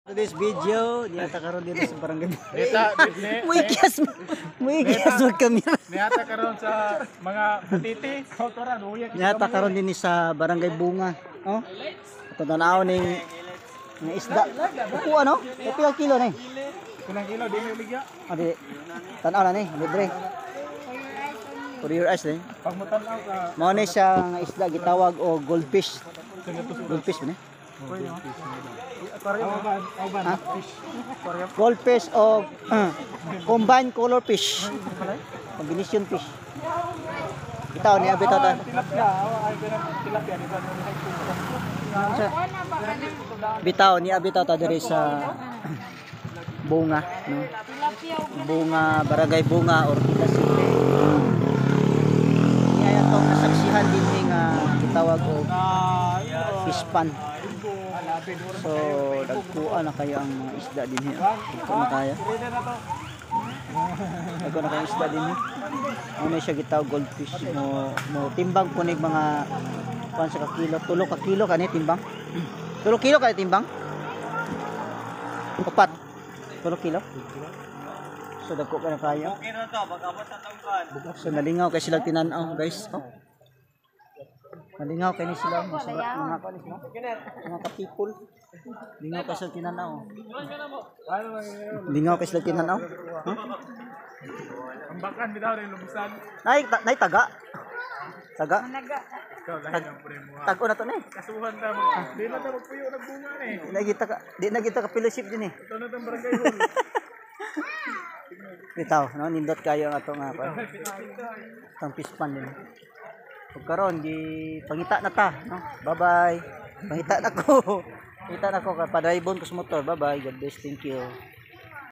Today's video, niata karon dito sa barangay. Nita, ni, Muikyas, muikyas mag kamera. Niata karon sa mga butiti, kautoran, uyak. Niata karon din sa Barangay Bunga. Oh. Ito tanaw ning ng isda. Upo ano? E pila kilo ni? Kulang kilo, di may uligya. Adi. Tanaw na ni, libre. For your eyes ni. Pag mutanaw ka, Mao ni siya nga isda gitawag og goldfish. Goldfish ba ni? Aw ba, fish. Goldfish o combined color fish. Combination fish. Bitaw ni abi ta. Tilapia, aw, ay pinang tilapia, di ba? Bitaw ni abi ta diri sa Bunga, no? Bunga, Barangay Bunga, Ortigas City. Niya atong nasaksihan din ni nga gitawag og fish pan. So dagkuan na kayo ang mga isda din here. Dagko na kaya. Dagko na kayo isda din here. Ano siya gitawag goldfish mo mo timbang po ni mga kuan sa ka kilo, 3 ka kilo kani timbang. 3 kilo kani timbang? 4. 3 kilo. So dagko ka na kaya. So nalingaw kay sila tinan-aw, guys. Oh. Nalingaw kay ni sila mga mga kuan sila. Mga ka-people. Lingaw kay sila tinan-aw. Lingaw kay sila tinan-aw. Huh? Ang bakan bitaw rin lubusan. Nay, ta, nay taga. Taga. Ikaw lahi ng premo ha. Tag-o na to ni. Kasuhan ta mo. Di na ta magpuyo nagbunga ni. Di na kita ka fellowship din eh. Ito na tang barangay hall. Bitaw, no, nindot kayo ang ato nga pa. Itong fish pan din. Ug karon di pangita na ta, no? Bye-bye. Pangita na ko. Pangita na ko kay padaybon ko sa motor. Bye-bye. God bless. Thank you.